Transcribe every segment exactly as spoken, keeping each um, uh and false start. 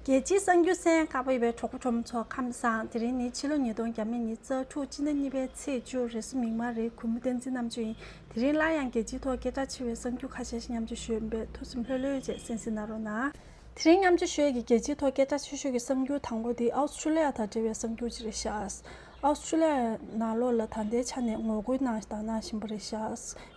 རྒྱལ་སྤྱིའི་གསར་འགྱུར་གསན་གནང་བར་ཡོད་པའི་གྲོགས་པོ་གྲོགས་མོ་ཚོ་ཁམས་བཟང་། དེ་རིང་ནི་ཕྱི་ལོ་ཉིས་སྟོང་ཉི་ཤུ་རྩ་བཞི་ཉི་ལྷག་ཕྱི་ཟླ་གཉིས་པའི་ཚེས་བཅུ་རེས་གཟའ་མིག་དམར་རེད། གུས་མོ་བསྟན་འཛིན་རྣམ་དཔྱོད་ཡིན། དེ་རིང་སླར་ཡང་རྒྱལ་སྤྱིའི་ཐོག་སྐད་གྲགས་ཆེ་བའི་གསར་འགྱུར་ཁ་ཤས་ཤིག་མཉམ་སྤྱོད་ཞུ་ཡིན་པས་ཐུགས་སེམས་ལྷོད་ལྷོད་བྱས་གསན་གཟིགས་གནང་རོགས་གནང་། དེ་རིང་མཉམ་སྤྱོད་ཞུ་ཡས་ཀྱི་རྒྱལ་སྤྱིའི་ཐོག་སྐད་གྲགས་ཆེ་ཤོས་ཀྱི་གསར་འགྱུར་དང་པོ་དེ་ཨོ་སི་ཁྲུ་ལི་ཡ་དང་འབྲེལ་བའི་གསར་འགྱུར་ཅིག་རེད་ཤག་ཨོ་སི་ཁྲུ་ལི་ཡ་ནང་ལོགས་ལ་ད་ལྟའི་ཆ་ནས་ངོ་རྒོལ་གནང་དང་གནང་བཞིན་པ་རེད་ཤག་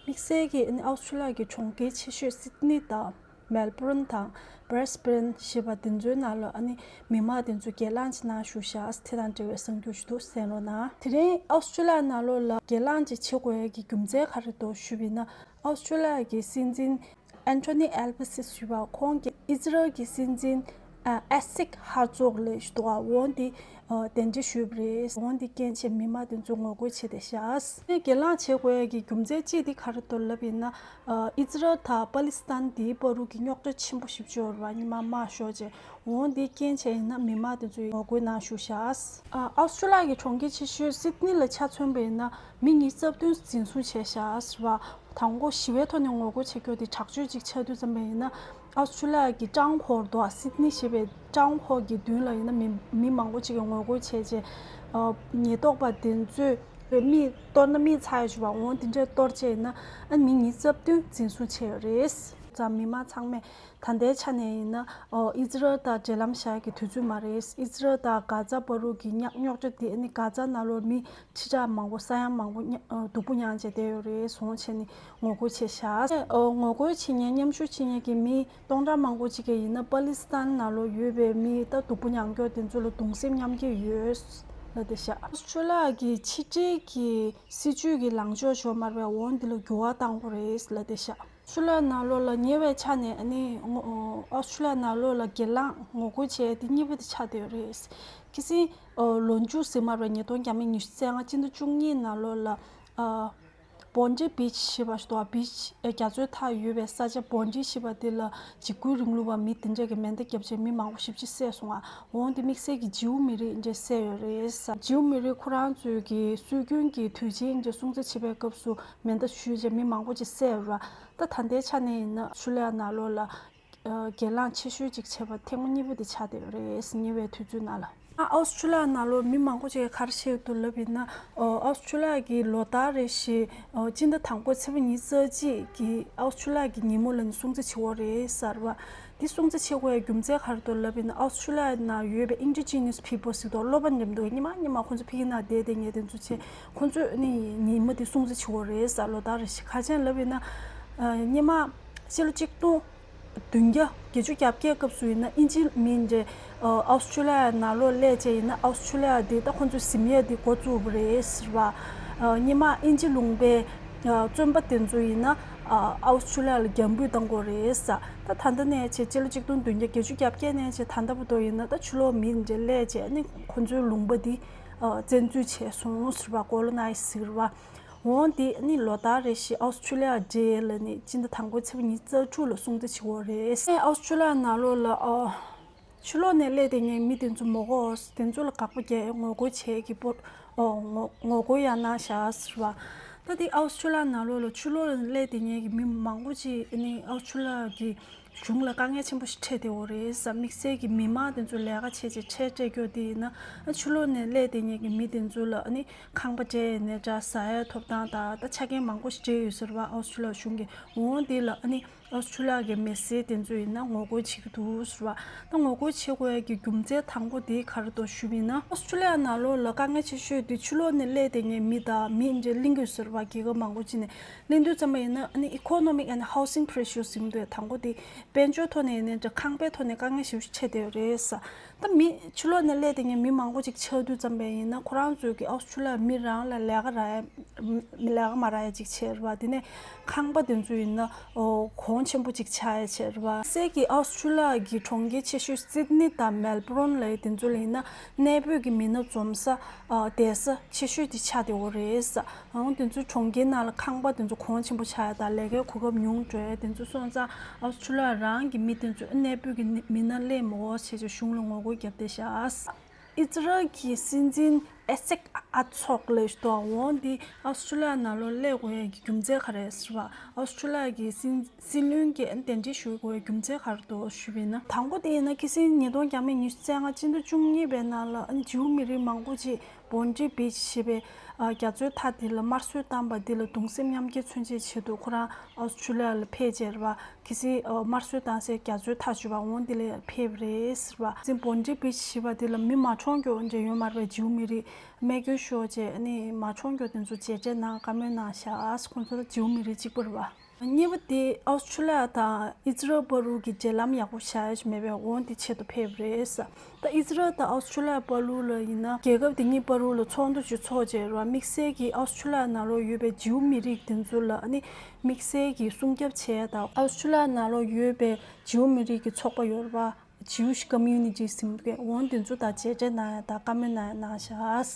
དམིགས་བསལ་གྱིས་ཨོ་སི་ཁྲུ་ལི་ཡ་གི་གྲོང་ཁྱེར་ཆེ་ཤོས་སིད་ནི་དང་མེལ་བྷོ་རོན་དང་བྷི་རིས་བྷེན་ཞེས་པ་དེ་ཚོའི་ནང་ལ་ཨ་ནི་མི་མང་དེ་ཚོས་སྒེར་ལངས་ཅིག་གནང་བཞུགས་ཤག་དེ་དང་འབྲེལ་བའི་གསར་འགྱུར་ཞིག་འདུག་གསན་རོགས་གནང་། དེ་རིང་ཨོ་སི་ཁྲུ་ལི་ཡ་ནང་ལོགས་ལ་སྒེར་ལངས་ཅིག་བྱེད་དགོས་ཡས་ཀྱི་རྒྱུ་མཚན་ག་རེ་འདུག་ཞུས་པ་ཡིན་ན། ཨོ་སི་ཁྲུ་ལི་ཡ་གི་སྲིད་འཛིན་ཨན་ཐོ་ནི་ཨལ་བྷ་སི་ཞུས་པ་ཁོང་གིས་ཨི་ཟི་རལ་གྱི་སྲིད་འཛིན་ཨ་ཨི་སིག་ཧར་ཙོག་ལ་ཞུ་དོག་འོང་དེ་གདན་འདྲེན་ཞུས་པ་རེད། འོང་དེ་རྐྱེན་བྱས་མི་མང་དེ་ཚོས་ངོ་རྒོལ་བྱས་བསྡད་ཤག་སྒེར་ལངས་བྱེད་དགོས་ཡ་གི་རྒྱུ་མཚན་གཅིག་དེ་ག་རེ་འདུག་ལབ་ཡིན་ན། ཨི་ཟི་རལ་དང་པ་ལི་སི་ཐན་དེའི་བར་དུ་གི་རྙོག་དྲ་ཆེན་པོ་ཞེ་པོ་ཅིག་ཡོད་རེད་པ། སྔོན་མ་དམག་ཤོར་རྗེས། འོང་དེ་རྐྱེན་བྱས་ཡིན་ན་མི་མང་དེ་ཚོས་ངོ་རྒོལ་གནང་བཞུགས་ཤག་ཨ་ཨོ་སི་ཁྲུ་ལི་ཡ་གི་གྲོང་ཁྱེར་ཆེ་ཤོས་སིད་ནི་ལ་ཆ་མཚོན་པ་ཡིན་ན་མི་ཉི་ཤུ་རྩ་བདུན་འཛིན་བཟུང་བྱས་ཤག་ཟེར་བ། དང་པོ་ཞི་བའི་ཐོག་ནས་ངོ་རྒོལ་བྱེད་རྒྱུ་དེ་དྲག་སྤྱོད་ཅིག་ཆགས་དུས་ཙམ་པ་ཡིན་ན་ཨོ་སི་ཁྲུ་ལི་ཡ་གི་ཀྲའུན་ཧོ་རྡོ་སིད་ནི་ཞེས་པའི་ཀྲའུན་ཧོ་གི་མདུན་ལ་ཡིན་ན་མི་མི་མང་པོ་ཅིག་གིས་ངོ་རྒོལ་བྱས་རྗེས། ཨ་ཉེན་རྟོག་པ་དེ་ཚོས་མི་གཏོར་ན་མི་ཚ་ཡ་བྱུང་བ་འོང་དེ་འདྲའི་གཏོར་བྱས་ཡིན་ན་ཨ་མི་ཉི་ཤུ་རྩ་བདུན་འཛིན་བཟུང་བྱས་ཡོད་རེད། ཙམ་མི་མང་ཚང་མས། ད་ལྟའི་ཆ་ནས་ཡིན་ན་ཨོ་ཨི་ཟི་རལ་དང་འབྲེལ་ལམ་བཞག་གི་དུས་ཚོད་མ་རེད། ཨི་ཟི་རལ་དང་གྷ་ཛ་བར་དུ་གི་རྙོག་རྙོག་དྲ་དེ་ནི་གྷ་ཛ་ནང་ལོགས་མི་ཁྲི་ཕྲག་མང་པོ་ས་ཡ་མང་པོ་རྙ་ཨ་སྡུག་པོ་མྱངས་བྱས་བསྡད་ཡོད་རེད་ཟེར་བྱས་ནས་ངོ་རྒོལ་བྱས་ཤག་ཨོ་ངོ་རྒོལ་བྱེད་མཁན་མཉམ་ཞུགས་བྱེད་མཁན་གྱི་མི་སྟོང་ཕྲག་མང་པོ་ཅིག་གིས་ཡིན་ན་པ་ལི་སི་ཐན་ནང་ལོགས་ཡོད་པའི་མི་ད་སྡུག་པོ་མྱངས་རྒྱུ་དེ་ཚོ་ལ་གདུང་སེམས་མཉམ་སྐྱེད་ཡོད་ལབ་བསྡད་ཤག་ཨོ་སི་ཁྲུ་ལི་ཡ་གི་ཕྱི་འབྲེལ་གྱི་སྲིད་ཇུས་ཀྱི་ལངས་ཕྱོགས་ཤོར་མ་རེད་པ། འོང་འདི་ལ་འགྱུར་བ་གཏང་དགོས་རེད་ལབ་བསྡད་ཤག་ཨོ་སི་ཁྲུ་ལི་ཡ་ནང་ལོགས་ལ་ཉེ་བའི་ཆ་ནས་ཨ་ནི་ཨོ་ཨོ་ཨོ་སི་ཁྲུ་ལི་ཡ་ནང་ལོགས་ལ་སྒེར་ལངས་ངོ་རྒོལ་བྱས་དེ་གཉིས་པ་དེ་ཆགས་བསྡད་ཡོད་རེད། ཁ་སང་ཨོ་ལོ་མཇུག་ཟེར་མ་རེད། ཉིས་སྟོང་ཉི་ཤུ་རྩ་ལྔ་སྤྱི་ཟླ་བཅུ་གཉིས་ནང་ལོགས་ལ་ཨ་བོན་ཇི་བིཆ་ཞེས་པ་ཞིག་འདུག་པ། བིཆ་ཨེ་རྒྱ་མཚོའི་མཐའ་ཡོད་པའི་ས་ཆ་བོན་ཇི་ཞེས་པ་དེ་ལ་འཇིགས་སྐུལ་རིང་ལུགས་པ་མི་དེ་འདྲས་ཀྱིས་མེ་མདའ་བརྒྱབ་བྱས་མི་མང་པོ་ཞེ་པོ་ཅིག་བསད་སོང་ང་། འོང་དེ་དམིགས་བསལ་གྱི་ཇིའུ་མི་རིགས་འདྲས་བསད་ཡོད་རེད། ཇིའུ་མི་རིགས་ཁོ་རང་ཚོའི་གི་སྲོལ་རྒྱུན་གྱི་དུས་ཆེན་འདྲས་སྲུང་བརྩི་བྱེད་པའི་སྐབས་སུ་མེ་མདའ་གཞུས་བྱས་མི་མང་པོ་ཅིག་བསད་ཡོད་རེད། ད་ད་ལྟའི་ཆ་ནས་ཡིན་ན་ཨོ་སི་ཁྲུ་ལི་ཡ་ནང་ལོགས་ལ་ཨ་སྒེར་ལངས་ཆེ་ཤོས་ཅིག་བྱས་པ་ཐེངས་མ་གཉིས་པ་དེ་ཆགས་བསྡད་ཡོད་རེད། ཉེ་བའི་དུས་ཚོད་ནང་ལ། ཨ་ཨོ་སི་ཁྲུ་ལི་ཡ་ནང་ལོགས་མི་མང་པོ་ཅིག་གིས་ག་རེ་བཤད་འདུག་ལབ་ཡིན་ན། ཨོ་ཨོ་སི་ཁྲུ་ལི་ཡ་གི་ལོ་ལྟར་རེ་བཞིན་ཨོ་སྤྱི་ཟླ་དང་པོ་ཚེས་པ་ཉི་ཤུ་རྩ་གཅིག་གི་ཨོ་སི་ཁྲུ་ལི་ཡ་གི་ཉིན་མོ་ལ་ནི་སྲུང་བརྩི་བྱེད་ཀྱི་ཡོད་རེད་ཟེར་བ། འདི་སྲུང་བརྩི་བྱེད་དགོས་ཡ་རྒྱུ་མཚན་ག་རེ་འདུག་ལབ་ཡིན་ན་ཨོ་སི་ཁྲུ་ལི་ཡ་ནང་ཡོད་པའི་Indigenous People ཟེར་དུས་སློབ་མ་འདྲ་མི་འདུག་ཉི་མ་ཉི་མ་ཁོང་ཚོ་ཕ་གི་ནང་བསྡད་བསྡད་མཁན་དེ་ཚོ་བྱས་ཁོང་ཚོས་ནི་ཉིན་མོ་འདི་སྲུང་བརྩི་བྱེད་ཀྱི་ཡོད་རེད་ཟེར། ལོ་ལྟར་རེ་བཞིན། ག་རེ་བྱས་ནས་ལབ་ཡིན་ན་ཨ་སྔོན་མ་ཕྱི་ལོ་གཅིག་སྟོང་བདུན་བརྒྱ་བརྒྱད་ཅུ་གྱ་བརྒྱད་སྐབས་སུ་ཡིན་ན་དབྱིན་ཇི་མི་འདྲ་ཨ་ཨོ་སི་ཁྲུ་ལི་ཡ་ནང་ལོགས་སླེབས་བྱས་ཡིན་ན་ཨོ་སི་ཁྲུ་ལི་ཡ་འདི་ད་ཁོང་ཚོས་ཟིན་ཡས་འདི་འགོ་བཙུགས་པ་རེད་ཟེར་བ། ཨ་སྔོན་མ་དབྱིན་ཇི་ལུང་པའི་ཨ་བཙོན་པ་དེ་ཚོ་ཡིན་ན་ཨ་ཨོ་སི་ཁྲུ་ལི་ཡ་ལ་རྒྱག་འབུལ་གཏང་དགོས་རེད་ཟེར། ད་ད་ལྟ་ནས་བྱས་ཕྱི་ལོ་གཅིག་སྟོང་བདུན་བརྒྱ་བརྒྱད་ཅུ་གྱ་བརྒྱད་ནས་བྱས་ད་ལྟ་བར་དུ་ཡིན་ན་ད་ཕྱི་ལོགས་མི་འདྲ་སླེབས་བྱས་ནི་ཁོང་ཚོའི་ལུང་པ་འདི་ཨ་བཙན་འཛུལ་བྱས་སོང་ཟེར་བ། Colonize ཟེར་བ། འོང་དེ་ནི་ལོ་ལྟར་རེ་བཞིན་ཨོ་སི་ཁྲུ་ལི་ཡ་ཌེ་ལ་ནི་སྤྱི་ཟླ་དང་པོའི་ཚེས་པ་ཉི་ཤུ་རྩ་དྲུག་ལ་སྲུང་བརྩི་བྱེད་ཀྱི་ཡོད་རེད། ཨོ་སི་ཁྲུ་ལི་ཡ་ནང་ལོགས་ལ་ཨ་ཕྱི་ལོགས་ནས་སླེབས་བསྡད་མཁན་མི་དེ་ཚོ་མི་དགོས། དེ་ཚོ་ལ་དགག་པ་བརྒྱབ་ངོ་རྒོལ་བྱེད་ཀྱི་པོ་ཨོ་ངོ་ངོ་རྒོལ་ཡང་གནང་བཞག་ཟེར་བ། ད་དེ་ཨོ་སི་ཁྲུ་ལི་ཡ་ནང་ལོགས་ལ་ཕྱི་ལོགས་ནས་སླེབས་བསྡད་མཁན་གྱི་མི་མང་པོ་ཅིག་ནི་ཨོ་སི་ཁྲུ་ལི་ཡ་གི་གཞུང་ལ་དཀའ་ངལ་ཆེན་པོ་ཞིག་འཕྲད་བསྡད་ཡོད་རེད་ཟེར། དམིགས་བསལ་གྱི་མི་མང་དེ་ཚོ་ལས་ཀ་བྱས་བྱས་ཁྲལ་སྤྲད་རྒྱུ་དེ་ཡིན་ན་ཨ་ཕྱི་ལོགས་ནས་སླེབས་བསྡད་མཁན་གྱི་མི་དེ་ཚོ་ལ་ཨ་ནི་ཁང་པ་སྤྲད་ཡས་ནས་འདྲ་ཟ་ཡས་ཐོབ་ཐང་དང་ད་ཆ་རྐྱེན་མང་པོ་ཞིག་སྤྲད་ཡོད་ཟེར་བ། ཨོ་སི་ཁྲུ་ལི་ཡ་གཞུང་གིས། འོང་དེ་ལ་ཨ་ནི་ཨོ་སི་ཁྲུ་ལི་ཡ་གི་མི་སེར་དེ་ཚོ་ཡིན་ན་ངོ་རྒོལ་བྱེད་ཀྱི་འདུག་ཟེར་བ། ད་ངོ་རྒོལ་བྱེད་དགོས་ཡས་ཀྱི་རྒྱུ་མཚན་དང་པོ་དེ་ག་རེ་འདུག་ཞུས་པ་ཡིན་ན་ཨོ་སི་ཁྲུ་ལི་ཡ་ནང་ལོགས་ལ་དཀའ་ངལ་ཆེ་ཤོས་དེ་ཕྱི་ལོགས་ནས་སླེབས་བསྡད་མཁན་མི་དང་མི་འདྲ་གླེང་གི་ཡོད་ཟེར་བ། རྒྱལ་ཁབ་མང་པོ་ཅིག་ནས་གླེང་དུས་ཙམ་པ་ཡིན་ན་ཨ་ནི་Economic and Housing Pressure ཟེར་གྱི་འདུག་དང་པོ་དེ་དཔལ་འབྱོར་ཐོག་ནས་ཡིན་ན་འདྲ་ཁང་པའི་ཐོག་ནས་དཀའ་ངལ་ཞེ་པོ་ཅིག་འཕྲད་བསྡད་ཡོད་རེད་ཟེར། ད་མི་ཕྱི་ལོགས་ནས་སླེབས་བསྡད་མཁན་མི་མང་པོ་ཅིག་ཆགས་དུས་ཙམ་པ་ཡིན་ན་ཁོ་རང་ཚོས་ཀྱི་ཨོ་སི་ཁྲུ་ལི་ཡ་མི་རང་ལ་ལས་ཀ་རག་ཡ་ལས་ཀ་མ་རག་ཡ་ཅིག་བྱས་རེད་བ། དེ་ནས་ཁང་པ་དེ་ཚོ་ཡིན་ན་ཨོ་གོང་ཆེན་པོ་ཅིག་ཆགས་ཡ་བྱས་རེད་བ། གསེར་གྱི་ཨོ་སི་ཁྲུ་ལི་ཡ་གི་གྲོང་ཁྱེར་ཆེ་ཤོས་སིད་ནི་དང་མེལ་བྷོ་རོན་ལ་དེ་ཚོ་ལ་ཡིན་ན་གནས་སྤོས་ཀྱི་མི་སྣ་འཛོམས་ས་ཨ་བསྡད་ས་ཆེ་ཤོས་དེ་ཆགས་བསྡད་ཡོད་རེད། འོང་དེ་ཚོའི་གྲོང་ཁྱེར་ནང་ལ་ཁང་པ་དེ་ཚོ་གོང་ཆེན་པོ་ཆགས་ཡ་དང་ལས་ཀའི་གོ་སྐབས་ཉུང་འགྲོ་ཡ་དེ་ཚོ་སོང་ཙང་ཨོ་སི་ཁྲུ་ལི་ཡ་རང་གི་མི་དེ་ཚོ་གནས་སྤོས་ཀྱི་མི་སྣ་སླེབས་མི་དགོས་ཟེར་བྱས་གཞུང་ལ་ངོ་རྒོལ་བརྒྱབ་བསྡད་ཤག་ཨི་ཛི་རལ་གྱི་སྲིད་འཛིན་ ཨེ་སེག་ཨ་ཚོགས་ལས་ཤོག་འོང་འདི་ཨོ་སི་ཁྲུ་ལི་ཡ་ནང་ལོགས་སླེབས་དགོས་ཡས་ཀྱི་རྒྱུ་མཚན་ག་རེ་ཟེར་བ། ཨོ་སི་ཁྲུ་ལི་ཡ་གི་སྲིད་སྲིད་བློན་གྱི་གདན་འདྲེན་ཞུ་དགོས་ཡས་རྒྱུ་མཚན་ག་རེ་འདུག་ཞུས་པ་ཡིན་ན། དང་པོ་དེ་ཡིན་ན་ཁ་སང་ཉིས་སྟོང་བརྒྱ་མེད་ཉི་ཤུ་རྩ་ལྔ་སྤྱི་ཟླ་བཅུ་གཉིས་པའི་ནང་ལ་ཨ་ནི་ཇིའུ་མི་རིགས་མང་པོ་ཅིག་བོན་ཌི་བིཆ་ཞེས་པའི་ཨ་རྒྱ་མཚོའི་མཐའ་དེ་ལ་དམར་གསོད་བཏང་པ་འདི་ལ་གདུང་སེམས་མཉམ་སྐྱེད་མཚོན་ཆེད་ཆེད་དུ་ཁོ་རང་ཨོ་སི་ཁྲུ་ལི་ཡ་ལ་ཕེབས་བྱས་རེད་བ། གལ་སྲིད་ཨ་དམར་གསོད་བཏང་སའི་རྒྱ་མཚོའི་མཐའ་ཞུ་བ་འོང་འདི་ལ་ཕེབས་རེད་ཟེར་བ། སྲིད་བོན་ཌི་བིཆ་ཞེས་པ་འདི་ལ་མི་མ་མཆོང་རྒྱུ་འདྲ་ཡོད་མ་རེད་པས། ཇིའུ་མི་རིགས་རྨས་སྐྱོན་ཤོར་བྱས་ཨ་ནི་མ་མཆོང་རྒྱུ་དེ་ཚོ་མཇལ་འཕྲད་གནང་བཀའ་མོལ་གནང་ཤག་ཁོང་ཚོ་ལ་ཇིའུ་མི་རིགས་གཅིག་པ་རེད་བ། གཉིས་པ་དེ་ཨོ་སི་ཁྲུ་ལི་ཡ་དང་ཨི་ཛི་རལ་བར་དུ་གི་འབྲེལ་ལམ་ཡག་པོ་བཞག་ཡ་ཞིག་མེད་པས་འོང་དེ་ཆེད་དུ་ཕེབས་རེད་ཟེར། ད་ཨི་ཛི་རལ་དང་ཨོ་སི་ཁྲུ་ལི་ཡ་བར་དུ་ལ་ཡིན་ན་རྒྱལ་ཁབ་དེ་གཉིས་བར་དུ་ལ་ཚོགས་འདུ་ཅིག་ཚོགས་བྱས་རེད་བ། དམིགས་བསལ་གྱིས་ཨོ་སི་ཁྲུ་ལི་ཡ་ནང་ལོགས་ཡོད་པའི་ཇིའུ་མི་རིགས་དེ་ཚོ་ལ་ཨ་ནི་དམིགས་བསལ་གྱིས་སྲུང་སྐྱོབ་བྱས་དང་། ཨོ་སི་ཁྲུ་ལི་ཡ་ནང་ལོགས་ཡོད་པའི་ཇིའུ་མི་རིགས་ཀྱི་ཚོགས་པ་ཡོད་རེད་བ། Jewish community ཟེར་མཁན་འོང་དེ་ཚོ་དང་མཇལ་འཕྲད་གནང་ཡ་དང་བཀའ་མོལ་གནང་ཡ་གནང་ཤག་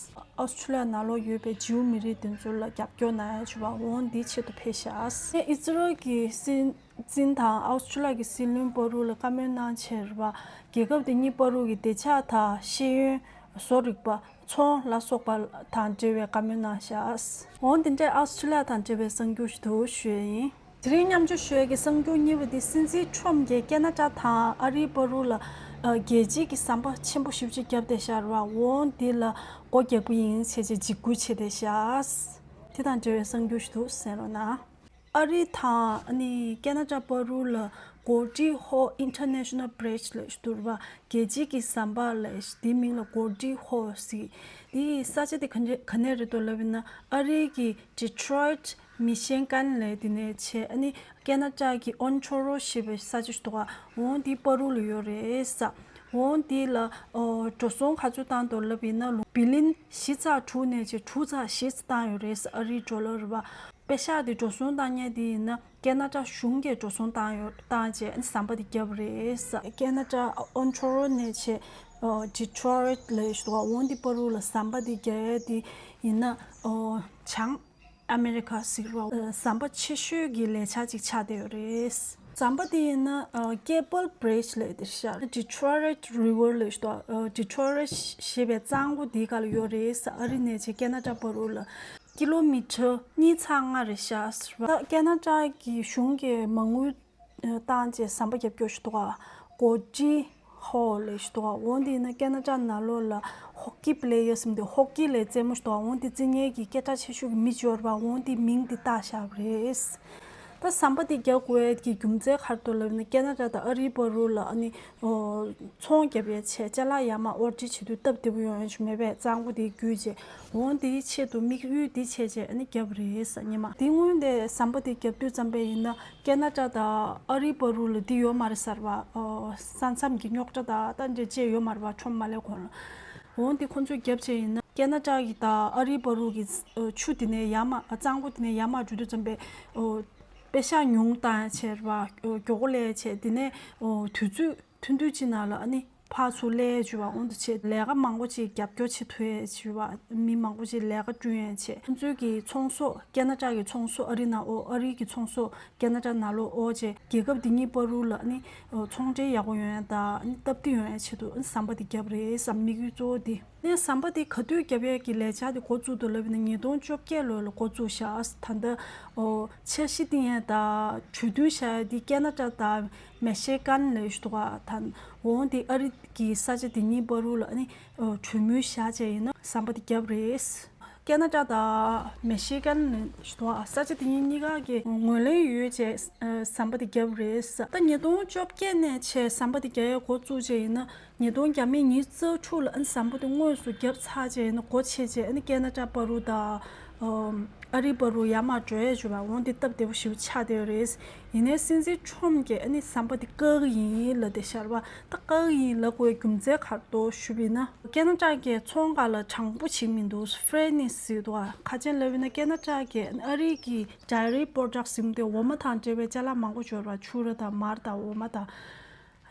ཨོ་སི་ཁྲུ་ལི་ཡ་ནང་ལོགས་ཡོད་པའི་ཇིའུ་མི་རིགས་དེ་ཚོ་ལ་རྒྱབ་སྐྱོར་གནང་ཡ་བྱུང་བ་འོང་འདི་ཆེད་དུ་ཕེབས་ཤག་ཨི་ཛི་རལ་གྱི་སྲིད་འཛིན་དང་ཨོ་སི་ཁྲུ་ལི་ཡ་གི་སྲིད་བློན་བར་དུ་ལ་བཀའ་མོལ་གནང་བྱས་རེད་བ། རྒྱལ་ཁབ་དེ་གཉིས་བར་དུ་གི་བདེ་འཇགས་དང་ཤེས་ཡོན། བཟོ་རིག་པ། ཚོང་ལ་སོགས་པ་དང་འབྲེལ་བའི་བཀའ་མོལ་གནང་ཤག་འོང་དེ་འདྲའི་ཨོ་སི་ཁྲུ་ལི་ཡ་དང་འབྲེལ་བའི་གསར་འགྱུར་ཞིག་ཏུ་ཞུ་ཡ་ཡིན། དེ་རིང་མཉམ་སྤྱོད་ཞུ་ཡ་གི་གསར་འགྱུར་གཉིས་པ་དེ་སྲིད་འཛིན་ཁྲོམ་གྱིས་ཁེ་ན་ཌ་དང་ཨ་རིའི་བར་དུ་ལ་ཨ་རྒྱལ་སྤྱིའི་གི་ཟམ་པ་ཆེན་པོ་ཞེ་པོ་ཅིག་བརྒྱབ་བསྡད་ཤག་རེད་བ། འོང་དེ་ལ་སྒོ་རྒྱག་གི་ཡིན་བྱས་བྱས་འཇིགས་སྐུལ་བྱས་བསྡད་ཤག་དེ་དང་འབྲེལ་བའི་གསར་འགྱུར་ཞིག་ཏུ་གསན་རོགས་གནང་། ཨ་རི་དང་ཨ་ནི་ཁེ་ན་ཌ་བར་དུ་ལ་Gordie Howe International Bridge ལབ་ཞིག་འདུག་རེད་བ། རྒྱལ་སྤྱིའི་གི་ཟམ་པ་ལབ་ཞིག་དེའི་མིང་ལ་Gordie Howe ཟེར། དེའི་ས་ཆ་དེ་ག་འདྲ་ག་ནས་རེད་འདུག་ལབ་ཡིན་ན་ཨ་རིའི་གི་Detroit Michigan ལབ་དེ་ནས་བྱས་ཨ་ནི་ཁེ་ན་ཌ་གི་Ontario ཞེས་པའི་ས་ཆ་ཞིག་འདུག་ག་འོང་དེའི་བར་དུ་ལ་ཡོད་རེད་ས། འོང་དེ་ལ་ཨོ་འགྲོ་སོང་ག་ཚོད་བཏང་འདུག་ལབ་ཡིན་ན་ལོ་བི་ལིན་བཞི་ཚེག་དྲུག་ནས་བྱས་དྲུག་ཚེག་བཞི་བཏང་ཡོད་རེད་ས། ཨ་རིའི་ཌོ་ལར་རེད་བ། པེ་ཤག་དེ་འགྲོ་སོང་བཏང་མཁན་དེ་ཡིན་ན་ཁེ་ན་ཌ་གཞུང་གིས་འགྲོ་སོང་བཏང་ཡོད་བཏང་བྱས་ཟམ་པ་དེ་བརྒྱབ་རེད་ས། ཁེ་ན་ཌ་Ontario ནས་བྱས་ཨོ་Detroit ལབ་ཞིག་འདུག་ག་འོང་དེ་བར་དུ་ལ་ཟམ་པ་དེ་བརྒྱབ་ཡ་དེ་ཡིན་ན་ཨོ་བྱང་ཨ་མེ་རི་ཁ་ཟེར་བ་ཟམ་པ་ཆེ་ཤོས་ཀྱི་ལས་འཆར་ཅིག་ཆགས་བསྡད་ཡོད་རེད། ཟམ་པ་དེ་ཡིན་ན་ཨ་Cable Bridge ལབ་དེ་ཤག Detroit River ལབ་ཞིག་འདུག་ག་ཨ་Detroit ཞེས་པའི་གཙང་པོ་དེའི་སྒང་ལ་ཡོད་རེད་ས། ཨ་རི་ནས་བྱས་ཁེ་ན་ཌ་བར་དུ་ལ། ཀི་ལོ་མི་ཊར་གཉིས་ཚེག་ལྔ་རེད་ཤག་ཟེར་བ། ད་ཁེ་ན་ཌ་གི་གཞུང་གིས་མ་དངུལ་བཏང་བྱས་ཟམ་པ་རྒྱབ་སྐྱོར་ཞིག་འདུག་ག Gordie Howe ལབ་ཞིག་འདུག་ག་འོང་དེ་ཡིན་ན་ཁེ་ན་ཌ་ནང་ལོགས་ལ་ཧོ་ཀི་པི་ལེ་ཡར་ཟེར་དེ་ཧོ་ཀི་ལ་རྩེད་མོ་ཞིག་འདུག་ག་འོང་དེ་རྩེ་མཁན་གྱི་སྐད་གྲགས་ཆེ་ཤོས་ཀྱི་མི་ཅིག་ཡོད་རེད་བ། འོང་དེ་མིང་དེ་བཏགས་བཞག་པ་རེད། ད་ཟམ་པ་དེ་རྒྱག་དགོས་ཀྱི་རྒྱུ་མཚན་ག་རེ་འདུག་ལབ་ན་ཁེ་ན་ཌ་དང་ཨ་རིའི་བར་དུ་ལ་ཨ་ནི་ཨོ་ཚོང་རྒྱབ་ཡས་བྱས་ཅ་ལག་ཡར་མར་ཨོར་ཌར་བྱེད་དུས་སྟབས་བདེ་པོ་ཡོང་ཡས་ཅིག་མེད་པས། གཙང་པོ་དེ་བརྒྱུད་བྱས་འོང་དེའི་ཆེད་དུ་དམིགས་ཡུལ་དེ་བྱས་བྱས་ཨ་ནི་རྒྱབ་རེད་ས་སྔོན་མ། དེ་སྔོན་དེ་ཟམ་པ་དེ་རྒྱབ་དུས་ཙམ་པ་ཡིན་ན་ཁེ་ན་ཌ་དང་ཨ་རིའི་བར་དུ་ལ་དེ་ཡོད་མ་རེད་ཟེར་བ། ཨོ་ས་མཚམས་ཀྱི་རྙོག་དྲ་དང་ད་འདྲ་ཅིག་ཡོད་མ་རེད་བ། ཁྲོམ་མ་སླེབས་གོང་ལ། འོང་དེ་ཁོང་ཚོས་རྒྱབ་བྱས་ཡིན་ན་ཁེ་ན་ཌ་གི་དང་ཨ་རིའི་བར་དུ་གི་ཨོ་ཆུ་དེ་ནས་ཡར་མར་གཙང་པོ་དེ་ནས་ཡར་མར་འགྲོ་དུས་ཙམ་པའི་ཨོ་པེ་ཤག་ཉུང་བཏང་ཡ་བྱས་རེད་བ། ཨོ་མགྱོགས་པོ་སླེབས་ཡ་བྱས། དེ་ནས་ཨོ་དུས་ཚོད་ཐུང་ཐུང་ཅིག་ནང་ལ་ཨ་ནི་ཕར་ཚུར་སླེབས་ཡ་བྱས་རེད་བ། འོང་དེ་བྱས་ལས་ཀ་མང་པོ་ཅིག་རྒྱབ་སྐྱོར་བྱེད་ཐུབ་ཡ་བྱས་རེད་བ། མི་མང་པོ་ཅིག་ལས་ཀ་བསྐྲུན་ཡ་བྱས། ཁོང་ཚོའི་གི་ཚོང་ཟོག་ཁེ་ན་ཌ་གི་ཚོང་ཟོག་ཨ་རི་ནང་འོ་ཨ་རི་གི་ཚོང་ཟོག་ཁེ་ན་ཌ་ནང་ལོགས་འོ་བྱས་རྒྱལ་ཁབ་འདི་གཉིས་བར་དུ་ལ་ཨ་ནི་ཨོ་ཚོང་འབྲེལ་ཡག་པོ་ཡོང་ཡ་དང་ཨ་ནི་སྟབས་བདེ་ཡོང་ཡ་ཆེད་དུ་ཨ་ནི་ཟམ་པ་འདི་བརྒྱབ་རེད་བསམ། དམིགས་ཡུལ་གཙོ་བོ་འདི། ནས་ཟམ་པ་འདི་ག་དུས་བརྒྱབ་ཡས་ཀྱི་ལས་འཆར་འདི་འགོ་བཙུགས་འདུག་ལབ་ཡིན་ན་ཉིས་སྟོང་བཅོ་བརྒྱད་ལོ་ལ་འགོ་བཙུགས་ཤག་ད་ལྟ་ཨོ་འཆར་གཞི་འདི་ཡང་ད་གྲོས་མཐུན་བཞག་ཡ་འདི་ཁེ་ན་ཌ་དང་མེ་ཤི་ཀན་ལབ་ཞིག་འདུག་ག་ད་འོང་འདི་ཨ་རི་གི་ས་ཆ་འདི་གཉིས་བར་དུ་ལ་ཨ་ནི་ཨོ་གྲོས་མོལ་བཞག་བྱས་ཡིན་ན་ཟམ་པ་འདི་བརྒྱབ་རེད། ཁེ་ན་ཌ་དང་མེ་ཤི་ཀན་ལབ་ཞིག་འདུག་ག་ས་ཆ་འདི་གཉིས་གཉིས་ཀ་གི་ངོས་ལེན་ཡོད་བྱས་ཟམ་པ་འདི་བརྒྱབ་རེད། ད་ཉིས་སྟོང་བཅོ་བརྒྱད་ནས་བྱས་ཟམ་པ་འདི་རྒྱག་ཡས་འགོ་བཙུགས་བྱས་ཡིན་ན། ཉིས་སྟོང་བརྒྱ་མེད་ཉི་ཤུ་རྩ་དྲུག་ལ་ཨ་ནི་ཟམ་པ་དེ་དངོས་སུ་བརྒྱབ་ཚར་རྗེས་ཨ་ནི་སྒོ་ཕྱེ་རྗེས་ཨ་ནི་ཁེ་ན་ཌ་བར་དུ་དང་ཨ་རི་བར་དུ་ཡར་མར་འགྲོ་ཡས་བྱུང་བ། འོང་དེ་སྟབས་བདེ་པོ་ཞིག་ཆགས་བསྡད་ཡོད་རེད། ཡིན་ནའི་སྲིད་འཛིན་ཁྲོམ་གྱིས་ཨ་ནི་ཟམ་པ་དེ་བཀག་གི་ཡིན་ལབ་བསྡད་ཤག་རེད་བ། ད་བཀག་གི་ཡིན་ལབ་དགོས་རྒྱུ་མཚན་ག་རེ་འདུག་ཞུས་པ་ཡིན་ན། ཁེ་ན་ཌ་གིས་ཚོང་ཁང་ལ་དྲང་པོ་བྱེད་མི་འདུག Fairness ཟེར་འདུག་ག་ག་རེ་བྱས་ནས་ལབ་ཡིན་ན་ཁེ་ན་ཌ་གིས་ཨ་རི་གི་Dairy Products ཟེར་མི་དེ་འོ་མ་དང་འབྲེལ་བའི་ཅ་ལག་མང་པོ་ཅིག་ཡོད་རེད་བ། ཕྱུར་ར་དང་མར་དང་འོ་མ་དང་།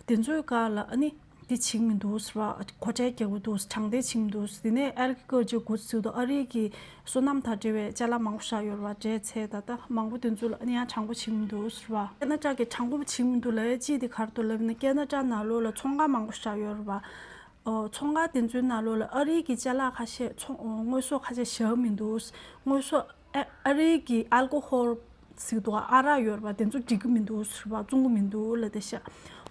དེ་ཚོའི་སྒང་ལ་ཨ་ནི་འདི་བྱེད་མི་འདུག་ཟེར་བ། སྒོ་ཁྲལ་རྒྱག་གི་འདུག་དྲང་བདེན་བྱེད་མི་འདུག་དེ་ནས་Agriculture Goods ཟེར་དུས་ཨ་རི་གི་སོ་ནམ་དང་འབྲེལ་བའི་ཅ་ལག་མང་པོ་ཞིག་ཡོད་རེད་བ། འབྲས་ཚལ་དང་ད་མང་པོ་དེ་ཚོ་ལ་ཨ་ནི་ཡང་དྲང་པོ་བྱེད་མི་འདུག་ཟེར་བ། ཁེ་ན་ཌ་གིས་དྲང་པོ་བྱེད་མི་འདུག་ལབ་ཡ་གཅིག་དེ་ག་རེ་འདུག་ལབ་ན་ཁེ་ན་ཌ་ནང་ལོགས་ལ་ཚོང་ཁང་མང་པོ་ཞིག་ཡོད་རེད་བ། ཨོ། ཚོང་ཁང་དེ་ཚོའི་ནང་ལོགས་ལ་ཨ་རིའི་གི་ཅ་ལག་ཁ་ཤས་ཚོང་། ཨོ། དངོས་ཟོག་ཁ་ཤས་བཞག་མི་འདུག་དངོས་ཟོག་ཨ་ཨ་རིའི་གི་ཨལ་ཀོ་ཧོལ་ཟེར་གི་འདུག་ཨ་རག་ཡོད་རེད་པ། དེ་ཚོ་འགྲིག་གི་མི་འདུག་ཟེར་བ། བཙོང་གི་མི་འདུག་ལབ་བསྡད་ཤག་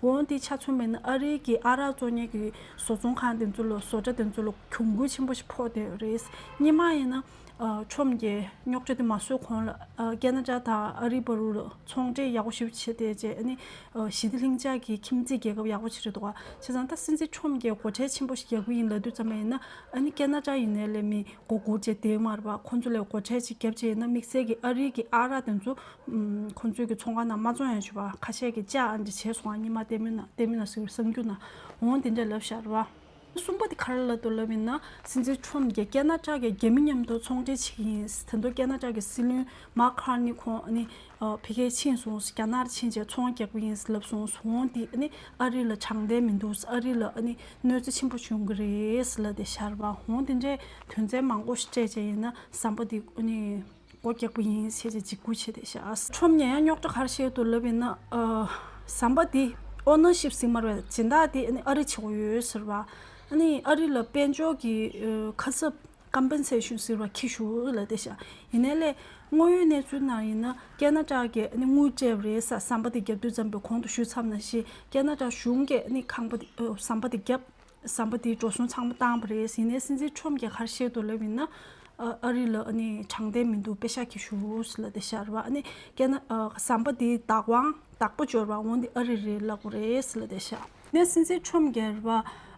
འོ་དེ་ཆ་མཚོན་པ་ཡིན་ན་ཨ་རིའི་གི་ཨ་རག་བཙོང་མཁན་གྱི་བཟོ་ཚོང་ཁང་དེ་ཚོ་ལ། བཟོ་གྲྭ་དེ་ཚོ་ལ་གྱོང་གུན་ཆེན་པོ་ཞིག་ཕོག་བསྡད་ཡོད་རེད། སྔོན་མ་ཡིན་ན། ཨ། ཁྲོམ་གྱི་རྙོག་དྲ་དེ་མ་བཟོས་གོང་ལ། ཨ། ཁེ་ན་ཌ་དང་ཨ་རིའི་བར་ལ་ཚོང་འབྲེལ་ཡག་པོ་ཞེ་པོ་བྱས་བསྡད་བྱས། ཨ་ནི། ཨ། ཞི་བདེ་ལྷིང་འཇགས་ཀྱི་ཁྱིམ་མཚེས་རྒྱལ་ཁབ་ཡག་པོ་ཞིག་རེད་འདུག་ག་བྱས་ཙང་ད་སྲིད་འཛིན་ཁྲོམ་གྱིས་སྒོ་ཁྲལ་ཆེན་པོ་ཞིག་རྒྱག་གི་ཡིན་ལབ་དུས་ཙམ་པ་ཡིན་ན། ཨ་ནི་ཁེ་ན་ཌ་ཡིན་ནའི་ལས་མི་མགོ་སྒུར་བྱས་བསྡད་མ་རེད་པ། ཁོང་ཚོ་ལ་སྒོ་ཁྲལ་ཅིག་བརྒྱབ་བྱས་ཡིན་ན། དམིགས་བསལ་གྱི་ཨ་རིའི་གི་ཨ་རག་དེ་ཚོ། ཨམ། ཁོང་ཚོའི་གི་ཚོང་ཁང་ནང་མ་བཙོང་ཡ་བྱས་པ། ཁ་ཤས་ཀྱིས་བཅག་ཨ་འདྲ་བྱས་སོང་། ཨ། སྔོན་མ་ལྟད་མོའི་ནང་། ལྟད་མོའི་ནང་ཟེར་གསར་འགྱུར་ནང་འོ་དེ་འདྲ་ལབ་ཤག་རེད་པ། གསུམ་པ་དེ་ག་རེ་ལབ་འདུག་ལབ་ཡིན་ན། སྲིད་འཛིན་ཁྲོམ་གྱིས་ཁེ་ན་ཌ་གི་རྒྱ་མི་མཉམ་དུ་ཚོང་འབྲེལ་བྱེད་ཀྱི་ཡིན། ད་དུང་ཁེ་ན་ཌ་གི་སྲིད་བློན་མཱག་ཁར་ནི་ཁོང་། ཨ་ནི། ཨ། ཕ་གིར་ཕྱིན་སོང་། རྒྱ་ནག་ཕྱིན་བྱས་ཚོང་རྒྱག་གི་ཡིན་ལབ་སོང་། འོ་དེ། ཨ་ནི། ཨ་རི་ལ་དྲང་བདེན་མི་འདུག་ཨ་རི་ལ། ཨ་ནི། གནོད་འཚེ་ཆེན་པོ་བྱུང་གི་རེད་ལབ་བསྡད་ཤག་རེད་པ། འོ་དེ་འདྲའི་དོན་ཚན་མང་པོ་ཞིག་སྤྲད་བྱས་ཡིན་ན་ཟམ་པ་དེ། ཨ་ནི། སྒོ་རྒྱག་པ་ཡིན་ཟེར་བྱས་འཇིགས་སྐུལ་བྱས་བསྡད་ཤག་ཁྲོམ་ཉེ་ཡང་རྙོག་དྲ་ག་རེ་བཤད་འདུག་ལབ་ཡིན་ན། ཨ། ཟམ་པ་དེ་ཨོ་ནར་ཤིབ་ཟེར་མ་རེད། སྦྱིན་བདག་དེ། ཨ་ནི། ཨ་རི་བྱེད་དགོས་ཡོད་ཟེར་བ། ཨ་ནི། ཨ་རི་ལ་དཔལ་འབྱོར་གྱི། ཨ། ཁ་གསབ། ཀམ་པན་སེ་ཤན་ཟེར་བ་འཁྱེར་ཤོག་ལབ་བསྡད་ཤག་ཡིན་ནའི་ལས། དངོས་ཡོད་གནས་ཚུལ་ནང་ཡིན་ན་ཁེ་ན་ཌ་གིས། ཨ་ནི། དངུལ་སྤྲད་པ་རེད་ཟེར། ཟམ་པ་དེ་བརྒྱབ་དུས་ཙམ་པའི་གོང་དུ་ཞུས་ཚར་བ་ནང་བཞིན་ཁེ་ན་ཌ་གཞུང་གིས། ཨ་ནི། ཁང་པ་དེ། ཨ། ཟམ་པ་དེ་བརྒྱབ། ཟམ་པ་དེའི་འགྲོ་སོང་ཚང་མ་བཏང་བ་རེད། ཡིན་ནའི་སྲིད་འཛིན་ཁྲོམ་གྱིས་ག་རེ་བཤད་འདུག་ལབ་ཡིན་ན། ཨ། ཨ་རི་ལ། ཨ་ནི། དྲང་བདེན་མི་འདུག་པེ་ཤག་འཁྱེར་ཤོག་ལབ་བསྡད་ཤག་རེད་པ། ཨ་ནི། ཁེ་ན། ཨ། ཟམ་པ་དེའི་བདག་དབང་བདག་པོ་འབྱོར་བ་འོ་དེ་ཨ་རི་རེད་ལབ་དགོས་རེད་ལབ་བསྡད་ཤག་ནས་སྲིད་འཛིན་ཁྲོམ་གྱིས་རེད་པ།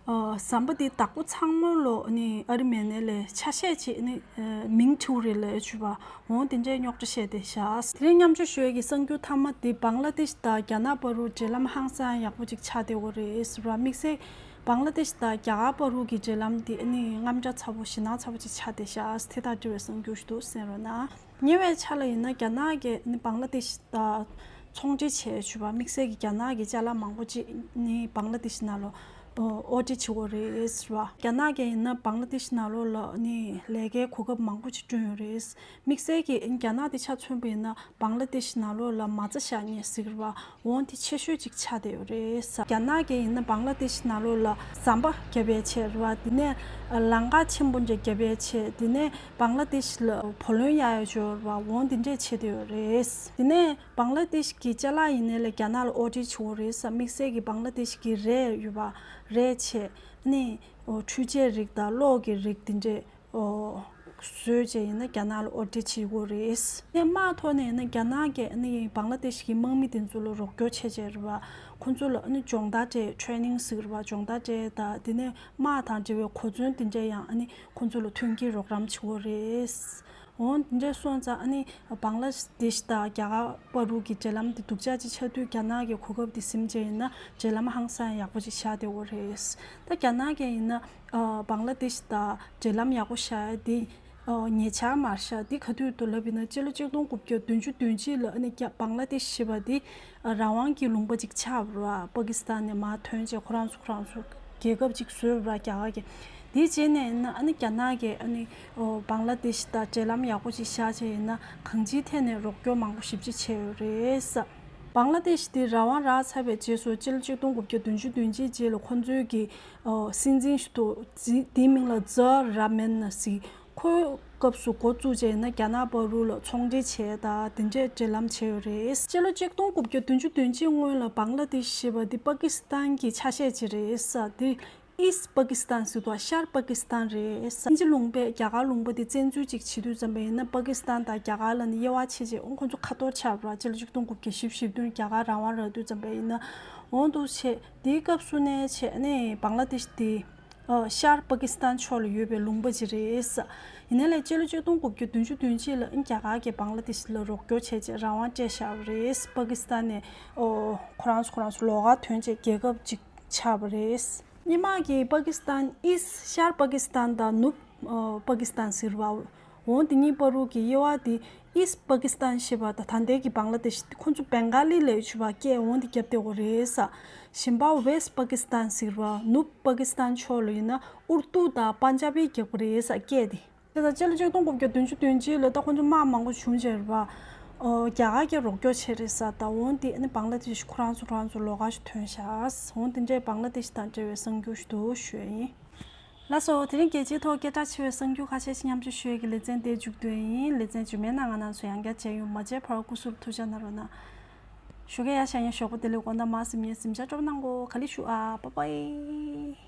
ཨ། ཟམ་པ་དེའི་བདག་པོ་ཚང་མ་ལ། ཨ་ནི། ཨ་རི་མིང་ནས་ལས་ཆ་ཤས་ཅིག། ཨ་ནི། ཨ། མིང་བྲིས་པ་རེད་ལབ་བྱས་པ། འོ་དེ་འདྲའི་རྙོག་དྲ་བཤད་བསྡད་ཤག་དེ་རིང་མཉམ་སྤྱོད་ཞུ་ཡས་ཀྱི་གསར་འགྱུར་མཐའ་མ་དེ། བང་ལ་དེཤ་དང་རྒྱ་ནག་བར་དུ་འབྲེལ་ལམ་ཧང་སང་ཡག་པོ་ཅིག་ཆགས་བསྡད་ཡོད་རེད་ཟེར་བ། དམིགས་བསལ་བང་ལ་དེཤ་དང་རྒྱ་གར་བར་དུ་གི་འབྲེལ་ལམ་དེ། ཨ་ནི། དངངས་སྐྲག་ཚ་པོ། ཞེད་སྣང་ཚ་པོ་ཅིག་ཆགས་བསྡད་ཤག་དེ་དང་འབྲེལ་བའི་གསར་འགྱུར་ཞིག་འདུག་གསན་རོགས་གནང་། ཉེ་བའི་ཆར་ལ་ཡིན་ན་རྒྱ་ནག་གིས། ཨ་ནི། བང་ལ་དེཤ་དང་ཚོང་འབྲེལ་བྱས་བྱས་པ། དམིགས་བསལ་གྱི་རྒྱ་ནག་གི་ཅ་ལག་མང་པོ་ཅིག་ནི་བང་ལ་དེཤ་ནང་ལ། ཨོ། ཨོ་ཌར་བྱེད་ཀྱི་ཡོད་རེད་ཟེར་བ། རྒྱ་ནག་གིས་ཡིན་ན་བང་ལ་དེཤ་ནང་ལོགས་ལ། ཨ་ནི། ལས་ཀའི་གོ་སྐབས་མང་པོ་ཅིག་བསྐྲུན་ཡོད་རེད། དམིགས་བསལ་གྱི། ཨ་ནི། རྒྱ་ནག་དེ་ཆ་མཚོན་པ་ཡིན་ན་བང་ལ་དེཤ་ནང་ལོགས་ལ་མ་རྩ་བཞག་མཁན་ཟེར་བ། འོ་དེ་ཆེ་ཤོས་ཅིག་ཆགས་བསྡད་ཡོད་རེད་ཟེར། རྒྱ་ནག་གིས་ཡིན་ན་བང་ལ་དེཤ་ནང་ལོགས་ལ་ཟམ་པ་བརྒྱབ་པའི་ཆེད་རེད་པ། དེ་ནས་ལམ་ཁ་ཆེན་པོ་འདྲ་བརྒྱབ་པའི་ཆེད། དེ་ནས་བང་ལ་དེཤ་ལ་བུ་ལོན་གཡར་ཡག་བྱས་རེད་པ། འོ་དེ་འདྲས་བྱས་བསྡད་ཡོད་རེད། དེ་ནས་བང་ལ་དེཤ་གི་ཅ་ལག་ཡིན་ནའི་ལས་རྒྱ་ནག་ལ་ཨོ་ཌར་བྱེད་ཀྱི་ཡོད་རེད་ཟེར། དམིགས་བསལ་གྱི་བང་ལ་དེཤ་གི་རས་ཡོད་པ། རས་བྱས། ཨ་ནི། ཨོ། འཕྲུལ་ཆས་རིགས་དང་གློག་གི་རིགས་དེ་འདྲས། ཨོ། བཟོས་བྱས་ཡིན་ན་རྒྱ་ནག་ལ་ཨོ་ཌར་བྱེད་ཀྱི་ཡོད་རེད། ཨ་ནི་དམག་ཐོག་ནས་ཡིན་ན་རྒྱ་ནག་གིས། ཨ་ནི། བང་ལ་དེཤ་གི་དམག་མི་དེ་ཚོ་ལ་རོགས་སྐྱོར་བྱས་བྱས་རེད་པ། ཁོང་ཚོ་ལ། ཨ་ནི། སྦྱོང་བརྡར་སྤྲད། ཊེ་རེ་ནིང་ཟེར་བ། སྦྱོང་བརྡར་སྤྲད། ད་དེ་ནས་དམག་དང་འབྲེལ་བའི་གོ་མཚོན་དེ་འདྲས་ཡང་། ཨ་ནི། ཁོང་ཚོ་ལ་ཐོན་སྐྱེད་རོགས་རམ་བྱེད་ཀྱི་ཡོད་རེད། འོ་དེ་འདྲས་སོང་ཙང་། ཨ་ནི། བང་ལ་དེཤ་དང་རྒྱ་གར་བར་དུ་གི་འབྲེལ་ལམ་དེ་སྡུག་ཅག་ཅིག་ཆགས་དུས་རྒྱ་ནག་གིས་གོ་སྐབས་དེ་ཟིན་བྱས་ཡིན་ན་འབྲེལ་ལམ་ཧང་སང་ཡག་པོ་ཅིག་བཞག་བསྡད་ཡོད་རེད། ད་རྒྱ་ནག་གིས་ཡིན་ན། ཨ། བང་ལ་དེཤ་དང་འབྲེལ་ལམ་ཡག་པོ་བཞག་ཡ་དེ། ཨ། ཉེ་ཆར་མ་རེད་ཤག་དེ་ག་དུས་འདུག་ལབ་ཡིན་ན། སྤྱི་ལོ་ཆིག་སྟོང་དགུ་བརྒྱ་བདུན་ཅུ་དོན་གཅིག་ལ། ཨ་ནི། རྒྱ། བང་ལ་དེཤ་ཞེས་པ་དེ། ཨ། རང་དབང་གི་ལུང་པ་ཅིག་ཆགས་པ་རེད་པ། པ་ཀི་སི་ཐན་ནས་མར་ཐོན་བྱས་ཁོ་རང་ཚོ་ཁོ་རང་ཚོ་རྒྱལ་ཁབ་ཅིག་བཟོས་པ་རེད་པ། རྒྱ་གར་གྱིས། དེའི་རྗེས་ནས་ཡིན་ན། ཨ་ནི། རྒྱ་ནག་གིས། ཨ་ནི། ཨོ། བང་ལ་དེཤ་དང་འབྲེལ་ལམ་ཡག་པོ་ཅིག་བཞག་བྱས་ཡིན་ན་གང་ཅིའི་ཐད་ནས་རོགས་སྐྱོར་མང་པོ་ཞེ་པོ་ཅིག་བྱས་ཡོད་རེད་ཟེར། བང་ལ་དེཤ་དེ་རང་དབང་རག་ཚར་བའི་རྗེས་སུ། སྤྱི་ལོ་ཆིག་སྟོང་དགུ་བརྒྱ་བདུན་ཅུ་དོན་གཅིག་རྗེས་ལ་ཁོང་ཚོའི་གི། ཨོ། སྲིད་འཛིན་ཞིག་འདུག་དེའི་མིང་ལ་ཛ་ར་མན་ན་ཟེར། ཁོའི་སྐབས་སུ་འགོ་བཙུགས་བྱས་ཡིན་ན་རྒྱ་ནག་བར་དུ་ལ་ཚོང་འབྲེལ་བྱས་དང་དེ་འདྲའི་འབྲེལ་ལམ་བྱས་ཡོད་རེད། སྤྱི་ལོ་ཆིག་སྟོང་དགུ་བརྒྱ་བདུན་ཅུ་དོན་གཅིག་སྔོན་ལ་བང་ལ་དེཤ་ཞེས་པ་དེ་པ་ཀི་སི་ཐན་གྱི་ཆ་ཤས་ཅིག་རེད་ཟེར། དེ། ཨིསཊ་པ་ཀི་སི་ཐན་ཟེར་འདུག་ཤར་པ་ཀི་སི་ཐན་རེད་ཟེར། དབྱིན་ཇི་ལུང་པས་རྒྱ་གར་ལུང་པ་དེ་བཙན་འཛུལ་ཅིག་བྱེད་དུས་ཙམ་པ་ཡིན་ན། པ་ཀི་སི་ཐན་དང་རྒྱ་གར་ལ་ནི་དབྱེ་བ་ཕྱེ་བྱས། ཁོང་ཚོ་ཁ་འཐོར་ཆགས་པ་རེད། སྤྱི་ལོ་ཆིག་སྟོང་དགུ་བརྒྱ་བཞི་བཅུ་ཞེ་བདུན་རྒྱ་གར་རང་དབང་རག་དུས་ཙམ་པ་ཡིན་ན། འོ་འདུག་བྱས། དེའི་སྐབས་སུ་ནས་བྱས་ནས་བང་ལ་དེཤ་དེ། ཨ། ཤར་པ་ཀི་སི་ཐན་ཕྱོགས་ལ་ཡོད་པའི་ལུང་པ་ཅིག་རེད་ཟེར། ཡིན་ནའི་ལས་སྤྱི་ལོ་ཆིག་སྟོང་དགུ་བརྒྱ་བདུན་ཅུ་དོན་གཅིག་ལ་རྒྱ་གར་གྱིས་བང་ལ་དེཤ་ལ་རོགས་སྐྱོར་བྱས་བྱས་རང་དབང་སྤྲད་བཞག་པ་རེད། པ་ཀི་སི་ཐན་ནས། ཨོ། ཁོ་རང་ཚོ་ཁོ་རང་ཚོ་ལོགས་ཀ་ཐོན་བྱས་རྒྱལ་ཁབ་ཅིག་ཆགས་པ་རེད། སྔོན་མ་གི་པ་ཀི་སི་ཐན། ཨིསཊ། ཤར་པ་ཀི་སི་ཐན་དང་ནུབ། ཨོ། པ་ཀི་སི་ཐན་ཟེར་བ། འོ་དེ་གཉིས་བར་དུ་གི་དབྱེ་བ་དེ། ཨིསཊ་པ་ཀི་སི་ཐན་ཞེས་པ་དང་ད་ལྟའི་གི་བང་ལ་དེཤ་དེ། ཁོ་ཚོ་བེང་ག་ལི་ལབ་ཡག་པ་སྐད་འོ་དེ་རྒྱབ་བསྡད་ཡོད་རེད་ཟེར། གཞན་པ་ཝེསཊ་པ་ཀི་སི་ཐན་ཟེར་བ། ནུབ་པ་ཀི་སི་ཐན་ཕྱོགས་ལ་ཡིན་ན་ཨུར་དུ་དང་པན་ཇ་བི་རྒྱག་གི་རེད་ཟེར། སྐད་དེ། དེ་དང་སྤྱི་ལོ་ཆིག་སྟོང་དགུ་བརྒྱ་བདུན་ཅུ་དོན་གཅིག་ལ་ད་ཁོ་ཚོ་དམག་མང་པོ་བྱུང་བྱས་རེད་པ། ཨོ། རྒྱ་གར་གྱི་རོགས་སྐྱོར་བྱེད་རེད་ས། ད་འོང་དེ་ནི་བང་ལ་དེ་ཤི་ཁོ་རང་ཚོ་ཁོ་རང་ཚོ་ལོགས་ཀ་ཞིག་ཐོན་ཤག་འོང་དེ་འདྲའི་བང་ལ་དེ་ཤི་དང་འབྲེལ་བའི་གསར་འགྱུར་ཞིག་འདུག་ཞུ་ཡ་ཡིན། ལགས་སོ། དེ་རིང་རྒྱལ་སྤྱིའི་ཐོག་སྐད་གྲགས་ཆེ་བའི་གསར་འགྱུར་ཁ་ཤས་ཤིག་མཉམ་སྤྱོད་ཞུ་ཡས་ཀྱི་ལེ་ཚན་དེ་མཇུག་བསྡུ་ཡ་ཡིན། ལེ་ཚན་རྗེས་མའི་ནང་ང་རང་ཚོ་ཡང་བསྐྱར་མཇལ་ཡོང་། མ་མཇལ་བར་སྐུ་གཟུགས་ཐུགས་ཅག་གནང་རོགས་གནང་། ཞོགས་ཀས་ཡར་ཤར་ཉིན་ཞོགས་པ་བདེ་ལེགས། དགོང་དག་མར་གཟིམ་ཉིན་གཟིམ་ཆགས་སྤྲོ་པོ་གནང་གོ། ག་ལེ་ཞུ་ཨ། པ་པའི།